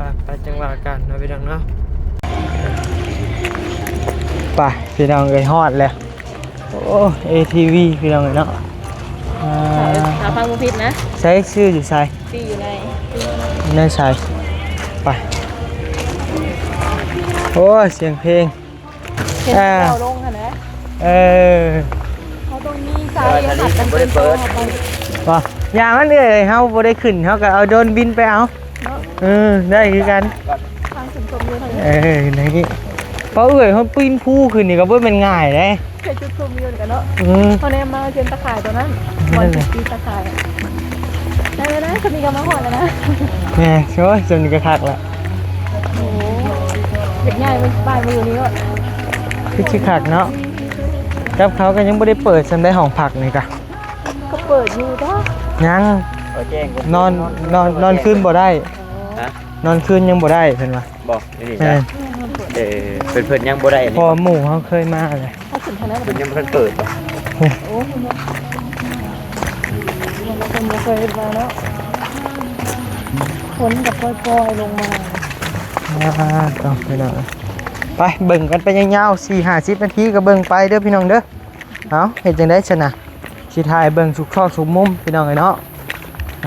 ໄປ ໄປ ຈັ່ງວ່າກັນເນາະ ພີ່ນ້ອງເນາະ. ໄປ ພີ່ນ້ອງເອີຍ ຮອດແລ້ວ. ໂອ້ ເອທີວີ ພີ່ນ້ອງເອີຍເນາະ. ອ່າ ຖ້າຟັງບໍ່ຜິດນະ ໃສ ຊື່ຢູ່ໃສ? ຊື່ຢູ່ໃນ ໃນໃສ? ໄປ. ໂອ້ຍ ສຽງເພງ ເຫັນ ອ່າ ເຂົາລົງຫັ້ນນະ. ເອີ ເຮົາຕ້ອງມີສາຍຮັດກັນເປັນໂຕເຮົາໄປ. ບໍ່ ຢ່າມັນເອີຍ ເຮົາບໍ່ໄດ້ຂຶ້ນ ເຮົາກໍເອົາໂດຣນບິນໄປເອົາ. ເນາະ ເອີ ໄດ້ຄືກັນ ທາງຊຸມຊົມຢູ່ທາງນີ້. ເອີ ໃນນີ້ ເພາະເອື້ອຍເຮົາປີນພູຂຶ້ນນີ້ກໍບໍ່ແມ່ນງ່າຍເດ້ ເຂດຊຸມຊົມຢູ່ນີ້ກໍເນາະ. ອືມ ເຮົາແນມມາເຫັນຕາຂ່າຍຕົວນັ້ນ ບ່ອນທີ່ຕີຕາຂ່າຍ. ໄດ້ແລ້ວນະ ສ່ຳນີ້ກໍມາຮອດແລ້ວນະ. ແມ່ນ ໂອ້ຍ ສ່ຳນີ້ກໍຄັກລະ. ໂອ້ ຢາກຍ້າຍໄປ ຍ້າຍມາຢູ່ນີ້ໂລດ ຄືຊິຄັກເນາະ. ກັບເຂົາກໍຍັງບໍ່ໄດ້ເປີດສ່ຳໃດ ຫ້ອງພັກນີ້ກະ ກໍເປີດຢູ່ເດ້. ຍັງ ເອີ ແຈ້ງ ນອນ ນອນ ນອນຄືນບໍ່ໄດ້. ຮະ? ນອນຄືນຍັງບໍ່ໄດ້ເພິ່ນວ່າ. ບໍ່ ນີ້ນະ ເອີ ເພິ່ນ ເພິ່ນຍັງບໍ່ໄດ້ອັນນີ້ ເພາະວ່າໝູ່ເຮົາເຄີຍມາແລ້ວ ເພິ່ນຍັງບໍ່ທັນເປີດ. ໂອ້ ໂອ້ ເພິ່ນບໍ່ເຄີຍມາເນາະ. ຝົນກໍປ່ອຍໆລົງມາ. ອ່າ ຕ້ອງໄປເນາະ ໄປເບິ່ງກັນໄປຍາວໆ ສີ່ຫ້າສິບນາທີກໍເບິ່ງໄປເດີ ພີ່ນ້ອງເດີ. ເອົ້າ ເຮັດຈັ່ງໃດຊັ້ນນະ ຊິຖ່າຍເບິ່ງທຸກຊອກທຸກມຸມ ພີ່ນ້ອງເອີຍເນາະ.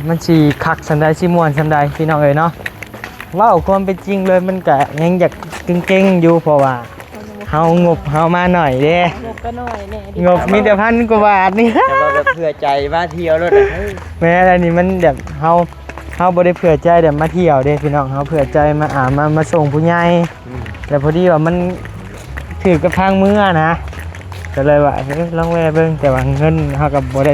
ມັນຊິຄັກສ່ຳໃດ ຊິມ່ວນສ່ຳໃດ ພີ່ນ້ອງເອີຍເນາະ. ເວົ້າຄວາມເປັນຈິງເລີຍ ມັນກະຍັງຢາກເກັ່ງໆຢູ່ ເພາະວ່າເຮົາງົບເຮົາມາໜ້ອຍເດ້ ງົບກໍໜ້ອຍແດ່ ງົບມີແຕ່ພັນກວ່າບາດນີ້. ແຕ່ວ່າແບບເພື່ອໃຈມາທ່ຽວໂລດນະ. ແມ່ນ ອັນນີ້ມັນແບບເຮົາ ເຮົາບໍ່ໄດ້ເພື່ອໃຈແບບມາທ່ຽວເດ້ ພີ່ນ້ອງ ເຮົາເພື່ອໃຈມາ ອ່າ ມາ ມາສົ່ງຜູ້ໃຫຍ່. ອືມ ແລ້ວພໍດີວ່າມັນຖືກກັບທາງເມືອນະ ກໍເລີຍວ່າ ເອີ ລອງແວ່ເບິ່ງ ແຕ່ວ່າເງິນເຮົາກໍບໍ່ໄດ້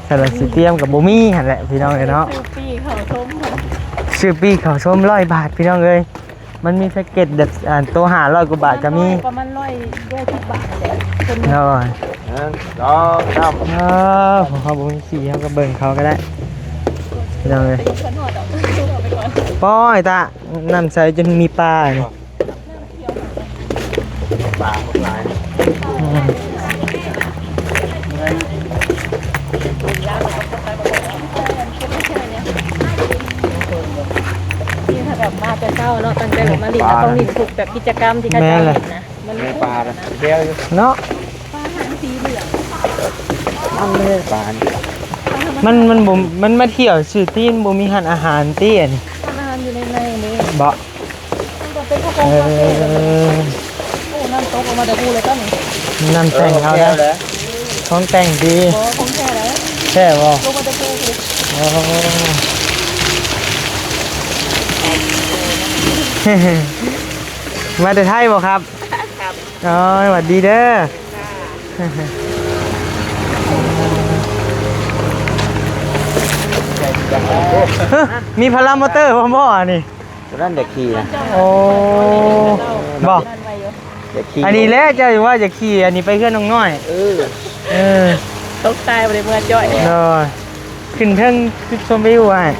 ຄັນວ່າຊິຕຽມກໍບໍ່ມີຫັ້ນແຫຼະ ພີ່ນ້ອງເອີຍເນາະ. ຊື້ປີ້ເຂົ້າຊົມ ຊື້ປີ້ເຂົ້າຊົມຮ້ອຍບາດ ພີ່ນ້ອງເອີຍ. ມັນມີແພັກເກັດແບບ ອັນ ໂຕຫ້າຮ້ອຍກວ່າບາດກໍມີ ປະມານຮ້ອຍ ຮ້ອຍສິບບາດນີ້ແຫຼະ. ໂດຍ ໜຶ່ງ ສອງ ສາມ ເອີ ຂອງເຮົາບໍ່ມີຂີ້ ເຮົາກໍເບິ່ງເຂົາກໍໄດ້ ພີ່ນ້ອງເອີຍ. ປອຍຕາ ນ້ຳໃສຈົນມີປານີ້ ປາຫຼາຍ. ອືມ ນີ້ຖ້າແບບມາແຕ່ເຊົ້າເນາະ ຕັ້ງແຕ່ແບບມາຫຼິ້ນ ຕ້ອງຫຼິ້ນທຸກແບບກິດຈະກຳທີ່ເຂົາເຈົ້າເຮັດນະ. ມັນມີປາແລ້ວເນາະ ປາຫາງສີເຫຼືອງ ມັນເລີຍປານີ້ ມັນ ມັນບໍ່ ມັນມາທ່ຽວຊື່ຕີນ ບໍ່ມີຮ້ານອາຫານຕິອັນນີ້ ຮ້ານອາຫານຢູ່ໃນໃນນີ້ ບໍ່? ມັນກໍເປັນຂອງຄາເຟ. ເອີ ໂອ້ ນ້ຳຕົກລົງມາແຕ່ພູເລີຍຕອນນີ້ ນ້ຳແຕ່ງເອົາແລ້ວ ເອີ ຂອງແຕ່ງຕິ ບໍ່ ຂອງແທ້ເດ້. ແທ້ບໍ່? ລົງມາແຕ່ພູພຸ້ນ. ໂອ້ ມາແຕ່ໄທບໍ່ຄັບ? ຄັບ ໂອ້ຍ ຫວັດດີເດີ. ຮະ ມີພາລາມໍເຕີພ້ອມບໍ່ອັນນີ້? ຕົວນັ້ນຢາກຂີ່ນະ. ໂອ້ ບໍ່ ຢາກຂີ່. ອັນນີ້ແຫຼະ ເຈົ້າວ່າຢາກຂີ່ອັນນີ້ໄປເຮືອນນ້ອງນ້ອຍ. ເອີ ເອີ ຕົກຕາຍບໍ່ໄດ້ເມືອຈ້ອຍ. ໂດຍ ຂຶ້ນເທິງຈຸດຊົມວິວອ້າຍ.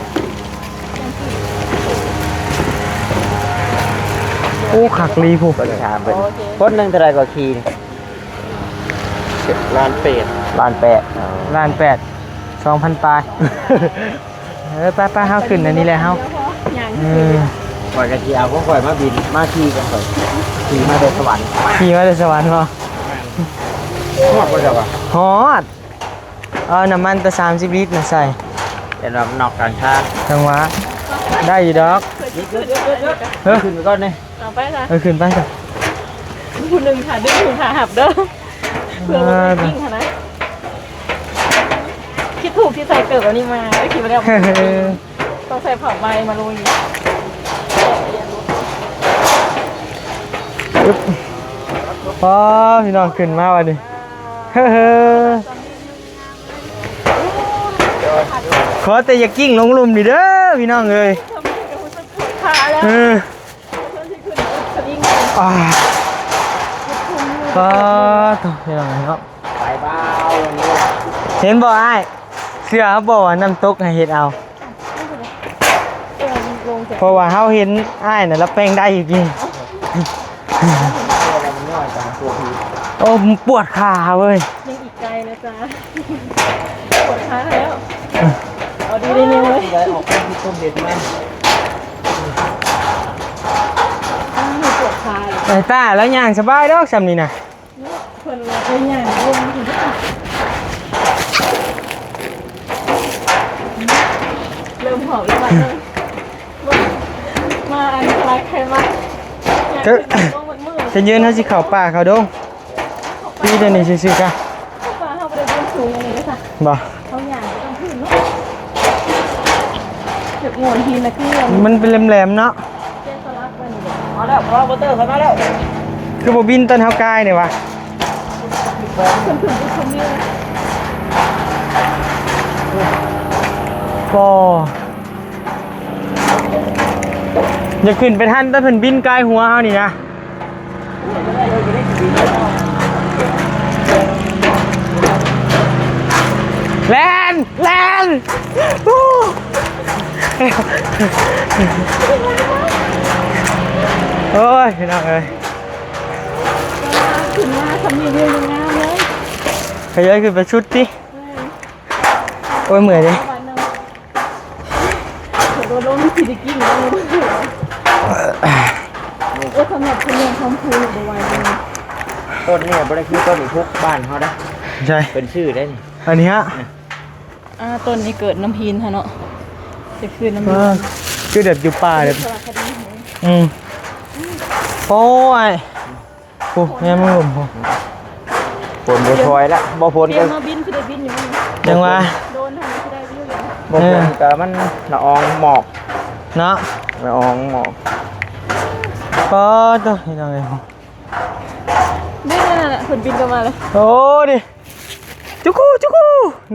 ໂອ້ ຄັກອີ່ຫຼີພຸ້ນ. ຄົນຖາມເພິ່ນ ໂອເຄ ຄົນໜຶ່ງເທົ່າໃດກໍຂີ່ນີ້? ລ້ານແປດ ລ້ານແປດ ອໍ ລ້ານແປດ ສອງພັນປາຍ. ເອີ ໄປໆ ເຮົາຂຶ້ນອັນນີ້ແຫຼະເຮົາ. ເອີ ຂ້ອຍກໍຊິເອົາຂອງຂ້ອຍມາບິນ ມາຂີ່ກັບຂ້ອຍ ຂີ່ມາແຕ່ສະຫວັນ ຂີ່ມາແຕ່ສະຫວັນບໍ? ຮອດບໍ່ເຈົ້າວ່າ? ຮອດ. ເອົານ້ຳມັນແຕ່ສາມສິບລິດນະໃສ່ ເຫັນວ່າມັນນອກກາງທາງ ຈັ່ງຫວະ ໄດ້ຢູ່ດອກ. ເອີ ຂຶ້ນໄປກ່ອນນີ້ ເອົາໄປຊະ ເອີ ຂຶ້ນໄປຊະ. ຜູ້ໜຶ່ງຖ້າດຶງ ຜູ້ໜຶ່ງຖ້າຮັບເດີ ເພື່ອບໍ່ໄດ້ກິນຫັ້ນນະ. ຄິດຖືກທີ່ໃສ່ເກີບອັນນີ້ມາ ໄດ້ຄິດມາແລ້ວ ຕ້ອງໃສ່ຜ້າໃບມາລຸຍ. ອໍ ພີ່ນ້ອງ ຂຶ້ນມາບັດນີ້ ເຮີ ຂໍແຕ່ຢ່າກິ້ງລົງລຸ່ມນີ້ເດີ ພີ່ນ້ອງເອີຍ. ເອີ ອ່າ ປາດໂທ້ ພີ່ນ້ອງເອີຍເນາະ. ເຫັນບໍ່ອ້າຍ? ເຊື່ອເຮົາບໍ່ວ່ານ້ຳຕົກໃຫ້ເຮັດເອົາ. ເພາະວ່າເຮົາເຫັນອ້າຍນະ ລະແປງໄດ້ຢູ່ຕິ. ໂອ້ ປວດຂາເວີຍ. ໄກແລ້ວຈ້າ ປວດຂາແລ້ວ. ເອີ ເອົາດີໄດ້ແນວເລີຍ ໄດ້ອອກໄປທີ່ຕົ້ນເດັດມາ. ໄອ້ຕ້າລາວຍ່າງສະບາຍດອກຊ່ຳນີ້ນະ. ເນາະ ເພິ່ນວ່າໄປຍ່າງເບິ່ງ ເລີ່ມຫອບແລ້ວວ່າ ເອີ ມາອັນຕະລາດໄຄມັດ ເອີ ຈະຢືນເຮົາຊິເຂົ້າປ່າເຂົ້າດົງ ປີດຽວນີ້ຊື່ໆກະ ເຂົ້າປ່າເຮົາບໍ່ໄດ້ເດີນສູງອັນນີ້ເດ້ ບໍ່ ເຮົາຍ່າງໄປຕາມພື້ນເນາະ ແບບໂງ່ນຫີນນະຄື ມັນເປັນແຫຼມໆເນາະ. ມາແລ້ວ ມາແລ້ວ ໂປເຕີ ເຂົ້າມາແລ້ວ. ຄືບໍ່ບິນຕອນເຮົາກາຍນີ້ຫວາ? ບໍ່ ຢາກຂຶ້ນໄປທັນຕອນເພິ່ນບິນກາຍຫົວເຮົານີ້ນະ. ແລ່ນ ແລ່ນ ໂອ້ຍ ພີ່ນ້ອງເອີຍ ຂຶ້ນມາຊ່ຳນີ້ວິວງາມເລີຍ ຂະຫຍາຍຂຶ້ນໄປສຸດຕິ. ໂອ້ຍ ເມື່ອຍເດ້. ໂດດລົງທີ່ໄດ້ກິນແລ້ວ ໂອ້ ສຳລັບຄົນເລື່ອງຄວາມຮູ້ບໍ່ໄຫວເລີຍ. ຕົ້ນນີ້ບໍ່ໄດ້ຄືຕົ້ນອີພຸກບ້ານເຮົາເດ້. ໃຊ່ ເປັນຊື່ໄດ້ນີ້ ອັນນີ້ຮະ. ອ່າ ຕົ້ນນີ້ເກີດນ້ຳຫີນຫັ້ນເນາະ ຈະຄືນ້ຳຫີນ ຄືແບບຢູ່ປ່າແບບ ອືມ ໂອ້ຍ. ໂອ້ ແມ່ນມັນລົມພຸ້ນ ຝົນບໍ່ຊ່ອຍລະ ບໍ່ຝົນກໍ ມາບິນຄືໄດ້ບິນຢູ່ ຈັ່ງວ່າ ໂດນຫັ້ນຄືໄດ້ຢູ່ ບໍ່ຝົນກໍມັນລະອອງໝອກເນາະ ລະອອງໝອກ. ປາດໂທ້ ພີ່ນ້ອງເອີຍ ນີ້ໆໆ ເພິ່ນບິນກັນມາເລີຍ. ໂອ້ ນີ້ ຈຸກູ ຈຸກູ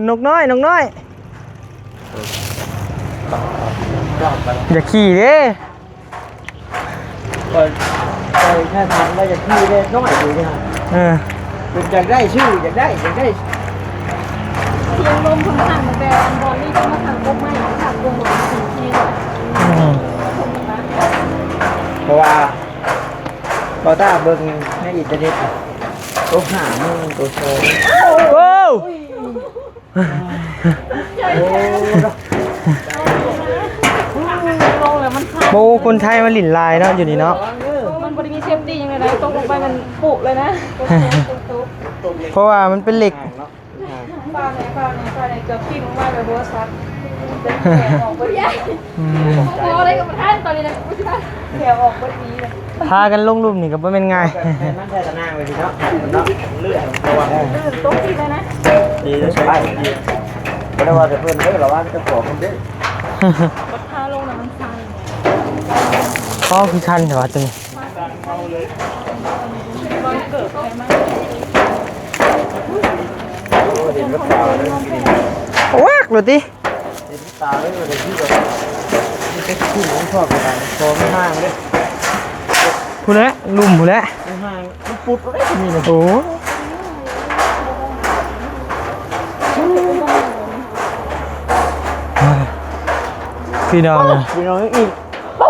ນົກນ້ອຍ ນົກນ້ອຍ ຢ່າຂີ່ເດ້. ຂ້ອຍ ຂ້ອຍແຄ່ຖາມວ່າຢາກຂີ່ແດ່ນ້ອຍຢູ່ນີ້. ເອີ ເພິ່ນຢາກໄດ້ຊື່ ຢາກໄດ້ ຢາກໄດ້. ສຽງລົມຂ້ອນຂ້າງແບບ ອັນບອນນີ້ຕ້ອງມາທາງກົກໄມ້ ທາງກົກໄມ້ທີ່ ອືມ ເພາະວ່າບໍ່ຕາເບິ່ງໃນອິນເຕີເນັດ ໂຕຫ້າໂມງ ໂຕສອງ ໂອ້ ໂອ້ ຄົນໄທມາຫຼິ້ນຫຼາຍເນາະ ຢູ່ນີ້ເນາະ. ມັນບໍ່ໄດ້ມີເຊຟຕີ້ຫຍັງໃດໆ ຕົກລົງໄປມັນປຸເລີຍນະ ເພາະວ່າມັນເປັນເຫຼັກ. ຟ້າວແດ່ ຟ້າວແດ່ ຟ້າວແດ່ ເກືອບຖິ້ມລົງມາແບບບໍ່ຊັກ ແຂອອອກເບິດ ອືມ ບໍ່ໄດ້ກັບປະທານຕອນນີ້ນະ ແຂອອອກເບິດດີເລີຍ. ພາກັນລົງລຸ່ມນີ້ກໍບໍ່ແມ່ນງ່າຍ. ແມ່ນມັນໃສ່ຕາໜ່າງໄວ້ຊິເນາະ ເນາະ ລື່ນ ລະວັງ ເອີ ຕົກທີ່ແລ້ວນະ ດີ ສະບາຍດີ. ບໍ່ໄດ້ວ່າແຕ່ເພິ່ນເດີ ລະວັງເຈົ້າຂອງເພິ່ນເດີ. ບັດພາລົງນະມັນສັ່ນ. ອໍ ຄືຊັນແທ້ວ່າຕົວນີ້. ວັກໂລດຕິ. ເຫັນຕາເລີຍວ່າໄດ້ທີ່ແບບ ມີແຕ່ທີ່ຂອງຊອກກະດານ ຂອງຫ້າງເດ້ ພຸ້ນແຫຼະ ລຸ່ມພຸ້ນແຫຼະ ຫ້າງມັນປຸດເດ້ນີ້ນະ. ໂອ້ ພີ່ນ້ອງ ພີ່ນ້ອງອີກ. ໂອ້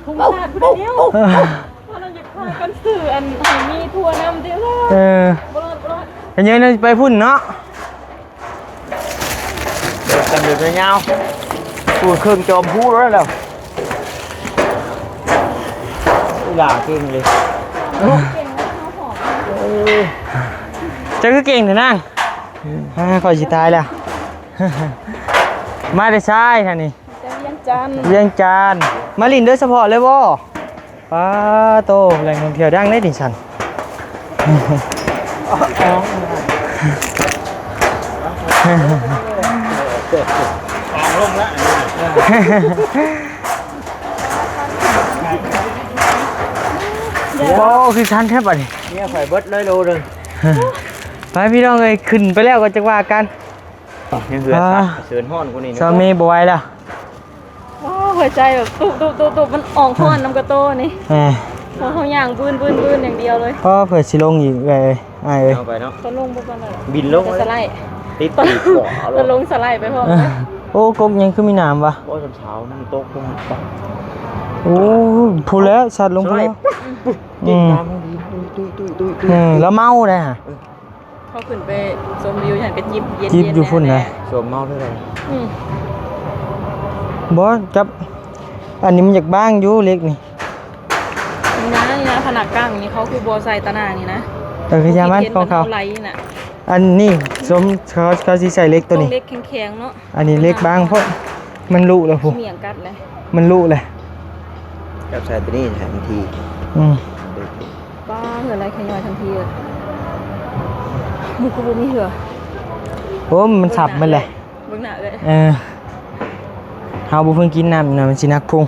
ທຸງຊາດພຸ້ນແຫຼະ ວ່ານັ້ນຢາກພາກັນຊື້ອັນໃຫ້ມີທົ່ວນຳຕິ. ເອີ ບໍ່ລອດ ບໍ່ລອດ ກະເຍີ້ນໄປພຸ້ນເນາະ. ເດີນກັນເດີນຍາວໆ ປູເຄື່ອງຈອມພູແລ້ວ ອີຫຼ້າເກັ່ງເລີຍ. ເອີ ເຈົ້າຄືເກັ່ງແທ້ນາງ? ອືມ ຂ້ອຍຊິຕາຍແລ້ວ. ມາແຕ່ໃສທາງນີ້? ແຕ່ວຽງຈັນ ວຽງຈັນ. ມາຫຼິ້ນໂດຍສະເພາະເລີຍບໍ່? ປາໂຕ ແຫຼ່ງທ່ອງທ່ຽວດັງເດ້ນີ້ຊັ້ນ. ໂອ້ ຄືຊັນແທ້ບາດນີ້. ເມຍຂ້ອຍເບິດເລີຍໂລໜຶ່ງ. ໄປພີ່ນ້ອງເອີຍ ຂຶ້ນໄປແລ້ວກໍຈັກວ່າກັນ. ຍັງເຫື່ອ ອ່າ ສາ ເສີນຮ້ອນກວ່ານີ້ ສາມີບໍ່ໄຫວແລ້ວ. ໂອ້ ຫົວໃຈແບບຕຸບໆໆໆ ມັນອອກຮ້ອນນຳກະໂຕນີ້. ເອີ ເພາະເຮົາຍ່າງບືນໆໆຢ່າງດຽວເລີຍ. ພໍເພື່ອຊິລົງອີກເອີຍ ອ້າຍເອີຍ. ເອົາໄປເນາະ ຕອນລົງບໍ່ປານໃດ ບິນລົງ ສະໄລ ຕິດປີກເບາະ ຕອນລົງສະໄລໄປພ້ອມ. ເອີ ໂອ້ ກົກຫຍັງຄືມີໜາມວະ? ໂອ້ ສາວໆ ນ້ຳຕົກພຸ້ນ. ໂອ້ ພຸ້ນແຫຼະ ຊັດລົງພຸ້ນແລ້ວ. ສະໄລ ອືມ ຕິດນ້ຳ ຕຸ້ຍໆໆໆ. ເອີ ລາວເມົາໄດ໋ຫະ. ເອີ ເຮົາຂຶ້ນໄປຊົມວິວຫັ້ນກະຈິບເຢັນໆ ຈິບຢູ່ພຸ້ນນະ. ໂສມເມົາເທົ່າໃດ? ອືມ ບໍ່ ກັບອັນນີ້ມັນຢາກບາງຢູ່ເຫຼັກນີ້. ມັນບາງ ນີ້ນະ ພະນັກກ້າງນີ້ເຂົາຄືບໍ່ໃສ່ຕາໜ່າງນີ້ນະ ເອີ ຄືຢ່າມັນຂອງເຂົາ ເຂົາໄລ່ນະ ອັນນີ້ສົມເຂົາ ເຂົາຊິໃສ່ເຫຼັກໂຕນີ້ ເຫຼັກແຂງໆເນາະ ອັນນີ້ເຫຼັກບາງໂພດ ມັນລຸແລ້ວພຸ້ນ ມີຫຍັງກັດແຫຼະ ມັນລຸແຫຼະ ຈັບໃສ່ໂຕນີ້ແທນທີ່ ອືມ ປ້າ ເຮືອນໄລ່ຂະຫຍ້ອຍທັນທີເລີຍ ມັນຄືບໍ່ມີເຫື່ອ ໂອ້ ມັນສັບໝົດແຫຼະ ເບິ່ງໜ້າເອື້ອຍ ເອີ ເຮົາບໍ່ເພິ່ງກິນນ້ຳນະ ມັນຊິໜັກພຸງ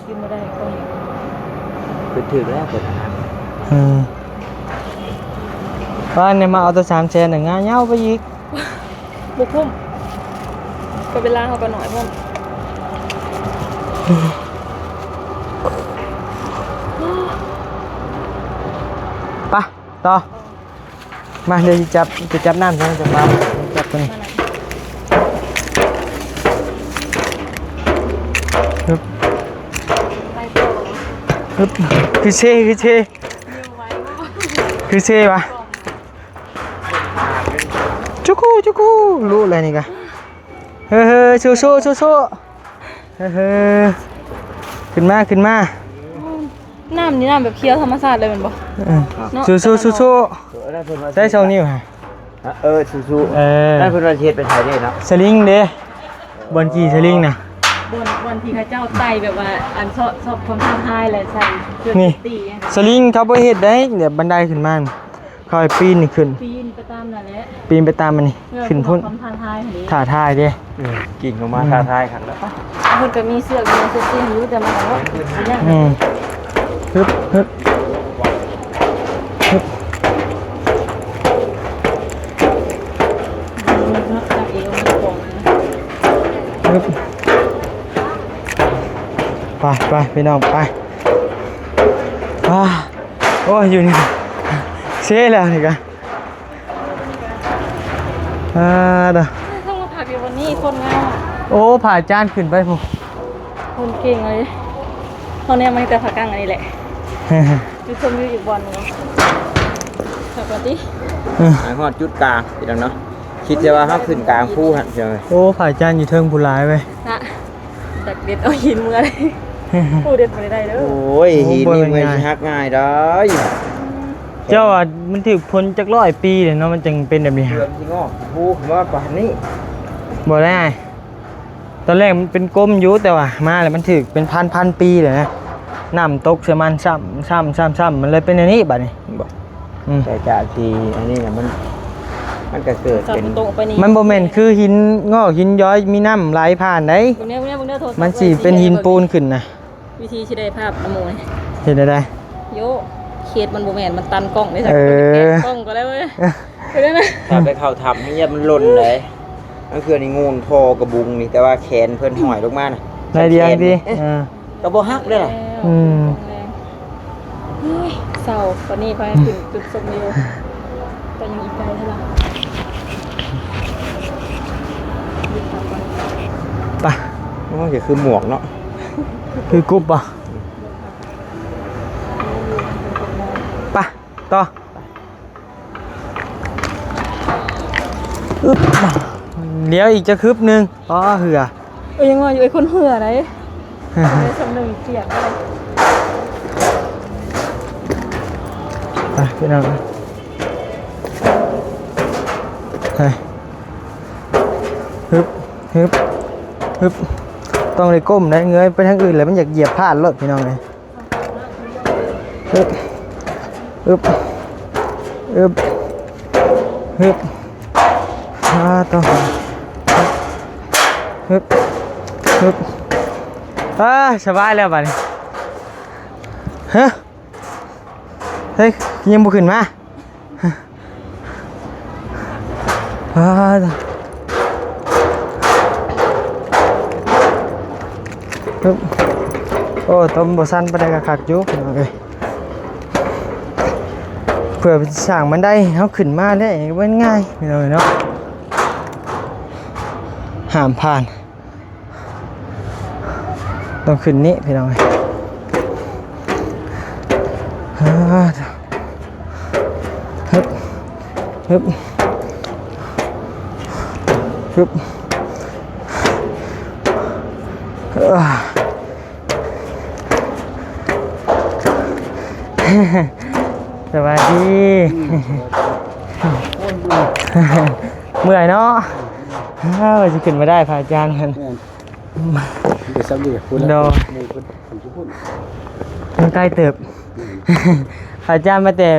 ກິນບໍ່ໄດ້ ຄືຖືກແລ້ວເປີດທາງ ເອີ ວ່າແນວມາເອົາແຕ່ສາມແສນນະ ງາຍາວໄປອີກ ບໍ່ຄຸ້ມ ກໍເວລາເຮົາກໍໜ້ອຍພ້ອມ ໄປ ຕໍ່ ມາ ດຽວຊິຈັບ ຈະຈັບນ້ຳໃສ່ ຈະມາຈັບຕົວນີ້ ຮຶບ ຮຶບ ຄືເຊ ຄືເຊ ຄືເຊວະ ຈຸກູ ຈຸກູ ລຸແລ້ວນີ້ກະ ເຮີ ເຮີ ສູ້ໆ ສູ້ໆ ເຮີ ເຮີ ຂຶ້ນມາ ຂຶ້ນມາ ອືມ ນ້ຳນີ້ນ້ຳແບບຂຽວທຳມະຊາດເລີຍແມ່ນບໍ່? ເອີ ເນາະ ສູ້ໆ ສູ້ໆ ໃຊ້ສອງນິ້ວຫະ ເອີ ສູ້ໆ ເອີ ນັ້ນເພິ່ນວ່າຊິເຮັດໄປໃສເດ້ເນາະ ສະລິງເດ້ ບ່ອນຂີ່ສະລິງນະ ບ່ອນ ບ່ອນທີ່ເຂົາເຈົ້າໄຕ່ແບບວ່າ ອັນຊອກ ຊອກຄວາມທ້າທາຍ ແລະ ໃສ່ເຄື່ອງ ນີ້ ຕີຫຍັງ ສະລິງເຂົາບໍ່ເຮັດໄດ້ ແບບບັນໄດຂຶ້ນມາ ເຂົາໃຫ້ປີນນີ້ຂຶ້ນ ປີນໄປຕາມນັ້ນແຫຼະ ປີນໄປຕາມອັນນີ້ ເອີ ຂຶ້ນພຸ້ນ ເພື່ອຄວາມທ້າທາຍຫັ້ນເດ້ ທ້າທາຍເດ້ ເອີ ກິ້ງລົງມາ ອືມ ທ້າທາຍຄັກແລ້ວປະ ເພິ່ນກໍມີເຊືອກ ມີເຊຟຕີ້ຢູ່ ແຕ່ມັນກໍບໍ່ ອືມ ຮຶບ ຮຶບ ຮຶບ ຮຶບ ໄປ ໄປ ພີ່ນ້ອງ ໄປ ອາ ໂອ້ຍ ຢູ່ນີ້ເຊແລ້ວນີ້ກະ ອາ ເດີ ຕ້ອງມາພັກຢູ່ບ່ອນນີ້ ຄົນງາມ ໂອ້ ພະອາຈານຂຶ້ນໄປພຸ້ນ ຄົນເກັ່ງເລີຍ ເຮົາແນມມາແຕ່ພະກັງອັນນີ້ແຫຼະ ຈຸດຊົມວິວອີກບ່ອນໜຶ່ງ ຄັກວ່າຕິ ໄປຮອດຈຸດກາງ ພີ່ນ້ອງເນາະ ຄິດແຕ່ວ່າເຮົາຂຶ້ນກາງພູຫັ້ນ ໂອ້ ພະອາຈານຢູ່ເທິງພຸ້ນຫຼາຍເວີຍ ນະ ດັກເດັດເອົາຫີນເມືອເລີຍ ຜູ້ເດັດບໍ່ໄດ້ເດີ ໂອ້ຍ ໂອ້ ຫີນນີ້ເມືອຊິຫັກງ່າຍດາຍ ເຈົ້າວ່າມັນຖືກຝົນຈັກຮ້ອຍປີແລ້ວເນາະ ມັນຈັ່ງເປັນແບບນີ້ ເຮືອນຊິງອກພູຂຶ້ນມາປານນີ້ ບໍ່ໄດ້ ຕອນແລກມັນເປັນກົມຢູ່ ແຕ່ວ່າມາແລ້ວມັນຖືກເປັນພັນໆປີແລ້ວນະ ນ້ຳຕົກໃສ່ມັນຊ້ຳໆໆໆ ມັນເລີຍເປັນແນວນີ້ບາດນີ້ ບໍ່ ອືມ ແຕ່ຈາກທີ່ອັນນີ້ນະ ມັນ ມັນກໍເກີດເປັນ ມັນບໍ່ແມ່ນຄືຫີນງອກຫີນຍ້ອຍມີນ້ຳໄຫຼຜ່ານໃດ ເບິ່ງເດີ ເບິ່ງເດີ ໂທລະສັບ ມັນຊິເປັນຫີນປູນຂຶ້ນນະ ວິທີຊິໄດ້ພາບນຳໝູ່ນີ້ ເຮັດແນວໃດ? ໂຢ ເຂດມັນບໍ່ແມ່ນ ມັນຕັນກ້ອງເດ້ ເອີ ແກະກ້ອງກໍໄດ້ເວີຍ ເອີ ເປັນແນວນັ້ນ ຖ້າໄປເຂົ້າຖ້ຳນີ້ ມັນຫຼົ່ນເດ້ ມັນຄືອັນນີ້ ງູນທໍ່ກະບຸງນີ້ ແຕ່ວ່າແຂນເພິ່ນຫ້ອຍລົງມານະ ໜ້ອຍດຽວຕິ ເອີ ກໍບໍ່ຫັກເດ້ລະ ອືມ ໂອ້ຍ ເສົ້າ ຕອນນີ້ໄປຂຶ້ນຈຸດຊົມວິວ ໄປຍັງອີກໄກເທົ່າໃດ ໄປ ໂອ້ຍ ຄືໝວກເນາະ ຄືກຸບບໍ່ ໄປ ຕໍ່ ອຶບ ດຽວອີກຈັກຮຶບໜຶ່ງ ອໍ ເຫື່ອ ເອີ ຍັງວ່າຢູ່ ໄອ້ຄົນເຫື່ອໃດ ໄດ້ສ່ຳໜຶ່ງປຽກໄດ້ ໄປ ພີ່ນ້ອງ ໄປ ຮຶບ ຮຶບ ຮຶບ ຕ້ອງໄດ້ກົ້ມໄດ້ ເງີຍໄປທາງອື່ນແລ້ວ ມັນຢາກຢຽບພາດໂລດ ພີ່ນ້ອງເອີຍ. ອຶບ ອຶບ ອຶບ ອາ ຕໍ່ ຮຶບ ຮຶບ ອາ ສະບາຍແລ້ວບາດນີ້ ຮະ ເຮີ້ຍ ຍັງບໍ່ຂຶ້ນມາ? ປາດ ໂອ້ ຕົມບໍ່ຊັນປານໃດກໍຄັກຢູ່ ພີ່ນ້ອງເອີຍ. ເພື່ອສ້າງບັນໄດໃຫ້ເຮົາຂຶ້ນມາໄດ້ ບໍ່ແມ່ນງ່າຍ ພີ່ນ້ອງເອີຍເນາະ ຫ້າມຜ່ານ. ຕ້ອງຂຶ້ນນີ້ພີ່ນ້ອງເອີຍ ຮຶບ ຮຶບ ຮຶບ ເອີ ສະບາຍດີ. ໂອ້ຍ ເມື່ອຍເນາະ. ເອີ ຊິຂຶ້ນມາໄດ້ພະອາຈານເພິ່ນ ແມ່ນ ໄດ້ສຳເລັດພຸ້ນລະ. ໂດຍ ໝູ່ເພິ່ນຢູ່ພຸ້ນ ຍັງໄກເຕີບ. ອືມ ພະອາຈານມາແຕ່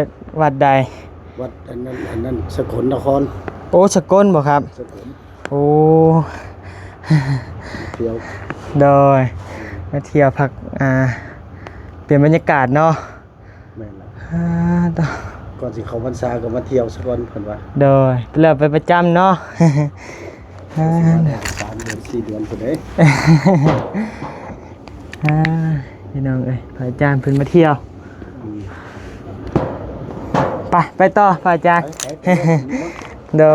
ວັດໃດ? ວັດອັນນັ້ນ ອັນນັ້ນ ສະກົນນະຄອນ. ໂອ້ ສະກົນບໍ່ຄັບ? ສະກົນ. ໂອ້ ທ່ຽວ ໂດຍ ມາທ່ຽວພັກ ອ່າ ປ່ຽນບັນຍາກາດເນາະ. ແມ່ນລະ ອ່າ ຕ- ກ່ອນຊິເຂົ້າພັນສາກໍມາທ່ຽວສາກ່ອນເພິ່ນວ່າ. ໂດຍ ແລ້ວໄປປະຈຳເນາະ. ອ່າ ສາມເດືອນສີ່ເດືອນພຸ້ນເດ້. ອ່າ ພີ່ນ້ອງເອີຍ ພະອາຈານເພິ່ນມາທ່ຽວ. ອືມ ໄປ ໄປຕໍ່ພະອາຈານ. ໄປ ໄປ ໄປ ໂດຍ.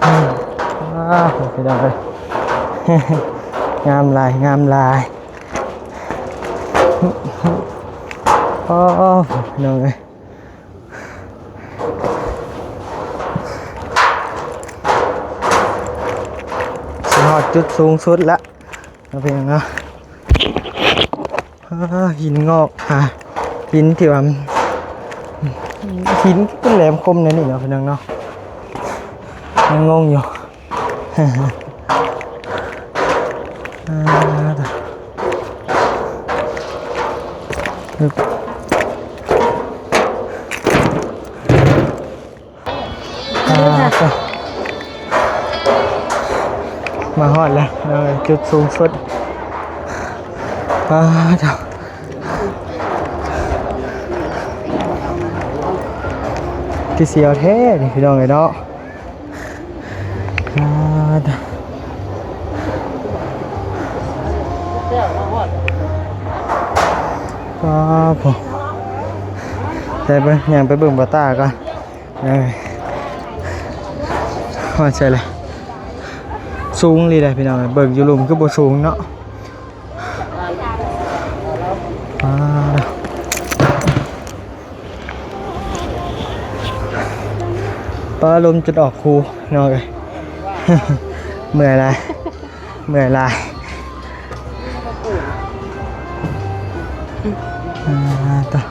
ວ້າວ ພີ່ນ້ອງເອີຍ ງາມຫຼາຍ ງາມຫຼາຍ. ໂອ້ ພີ່ນ້ອງເອີຍ ຊິຮອດຈຸດສູງສຸດແລ້ວເນາະ ພີ່ນ້ອງເນາະ. ອ່າ ຫີນງອກ ອ່າ ຫີນທີ່ວ່າ ຫີນທີ່ເປັນແຫຼມຄົມແນວນີ້ເນາະ ພີ່ນ້ອງເນາະ ຍັງງົງຢູ່. ອ່າ ອ່າ ມາຮອດແລ້ວເນາະ ຈຸດສູງສຸດ. ອ່າ ຄືຊິເອົາແທ້ນີ້ ພີ່ນ້ອງເອີຍເນາະ. ອ່າ ໂອ້ ໄປເບິ່ງ ຍ່າງໄປເບິ່ງບ່າວຕ້າກ່ອນ. ເອີ ຮອດໃສລະ? ສູງອີ່ຫຼີເດ້ພີ່ນ້ອງ. ເບິ່ງຢູ່ລຸ່ມຄືບໍ່ສູງເນາະ. ອ່າ ປ້າ ລົມຈົນອອກຫູນ້ອງເອີຍ. ເມື່ອຍຫຼາຍ ເມື່ອຍຫຼາຍ. ອ່າ ຕະ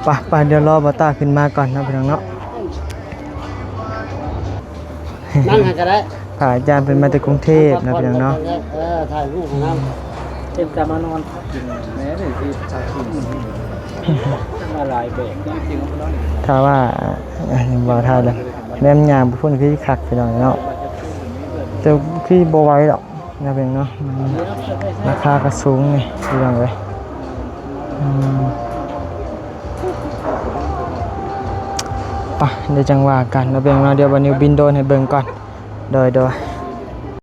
ໄປ ໄປ ດຽວລໍບ່າວຕ້າຂຶ້ນມາກ່ອນເນາະ ພີ່ນ້ອງເນາະ. ນັ່ງຫັ້ນກໍໄດ້ ພະອາຈານເພິ່ນມາແຕ່ກຸງເທບເນາະ ພີ່ນ້ອງເນາະ. ເອີ ຖ່າຍຮູບນຳ ເປັນຕາມານອນພັກຢູ່ແມ່ນີ້ ທີ່ ມາຫຼາຍແບບ ຖ້າວ່າ ເອີ ບໍ່ຖ່າຍແລ້ວ ແນມຍ່າງໄປພຸ້ນຄືຄັກ ພີ່ນ້ອງເນາະ. ແຕ່ຄືບໍ່ໄຫວດອກ ນະເພິ່ນເນາະ ມັນລາຄາກໍສູງນີ້ ພີ່ນ້ອງເອີຍ. ອືມ ໄປ ດຽວຈັ່ງວ່າກັນເນາະ ເບິ່ງເນາະ. ດຽວບາດນີ້ບິນໂດຣນໃຫ້ເບິ່ງກ່ອນ. ໂດຍ ໂດຍ.